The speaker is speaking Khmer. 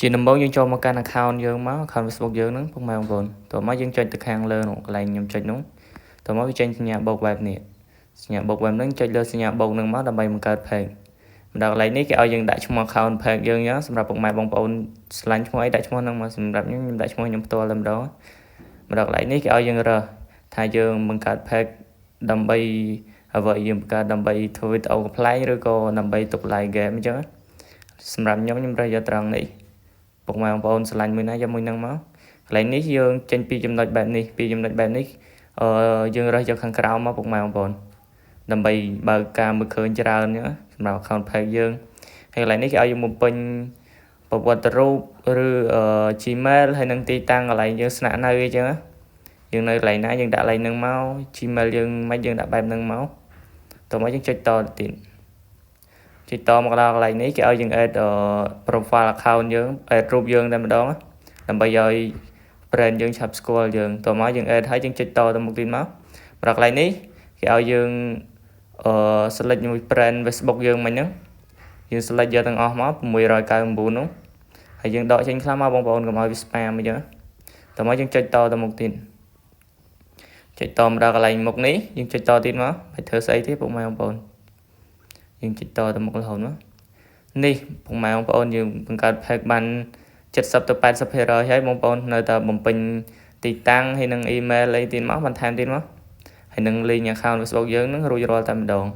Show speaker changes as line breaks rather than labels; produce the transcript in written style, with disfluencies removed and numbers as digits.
ជាដំបូងយើងចូលមកកាន់ account យើងមក account Facebook យើងហ្នឹងពុកម៉ែបងប្អូនតោះមកយើងចុចទៅខាងលើនោះកន្លែងខ្ញុំចុចនោះតោះមកវាចេញសញ្ញាបូកបែបនេះសញ្ញាបូកបែបហ្នឹងចុចលើសញ្ញាបូកហ្នឹងមកដើម្បីបង្កើត page មកដល់កន្លែងនេះគេឲ្យយើងដាក់ឈ្មោះ account page យើងអញ្ចឹងសម្រាប់ពុកម៉ែបងប្អូនស្រឡាញ់ឈ្មោះអីដាក់ឈ្មោះហ្នឹងមកសម្រាប់ខ្ញុំខ្ញុំដាក់ឈ្មោះខ្ញុំផ្ទាល់តែម្ដងមកដល់កន្លែងនេះគេឲ្យយើងរើសថាយើងបង្កើត page ដើម្បីអ្វីយើងបង្កើតដើម្បីធ្វើវីដេអូកំប្លែងឬក៏ដើម្បីទុក live game អញ្ចឹងសម្រាប់ខ្ញុំខ្ញុំរើសយកត្រង់នេះពុកម៉ែបងប្អូនស្រឡាញ់មួយណាយកមួយហ្នឹងមកកន្លែងនេះយើងចេញពីចំណុចបែបនេះពីចំណុចបែបនេះអឺយើងរើសយកខាងក្រោមមកពុកម៉ែបងប្អូនដើម្បីបើកការមើលឃើញច្រើនអញ្ចឹងសម្រាប់ account page យើងហើយកន្លែងនេះគេឲ្យយើងបំពេញប្រវត្តិរូបឬ Gmail ហើយនឹងទីតាំងកន្លែងយើងស្នាក់នៅអញ្ចឹងយើងនៅកន្លែងណាយើងដាក់កន្លែងហ្នឹងមក Gmail យើងមិនយើងដាក់បែបហ្នឹងមកតោះមកយើងចុចតទៀតចុចតមកដល់កន្លែងនេះគេឲ្យយើង add profile account យើង add រូបយើងតែម្ដងដើម្បីឲ្យ brand យើងឆាប់ស្គាល់យើងតោះមកយើង add ហើយយើងចុចតទៅមុខទៀតមកដល់កន្លែងនេះគេឲ្យយើងអឺ select មួយ brand Facebook យើងមិញហ្នឹងយើង select យកទាំងអស់មក699នោះហើយយើងដកចេញខ្លះមកបងប្អូនកុំឲ្យវា spam អញ្ចឹងតោះមកយើងចុចតទៅមុខទៀតចុចតមកដល់កន្លែងមុខនេះយើងចុចតទៀតមកមិនធ្វើស្អីទេពុកម៉ែបងប្អូនយើងចុចតទៅមុខរហូតមកនេះពុកម៉ែបងប្អូនយើងបង្កើត page បាន70ទៅ80%ហើយបងប្អូននៅតែបំពេញទីតាំងហើយនឹង email អីទៀតមកបន្ថែមទៀតមកហើយនឹង link account Facebook យើងនឹងរួចរាល់តែម្ដង។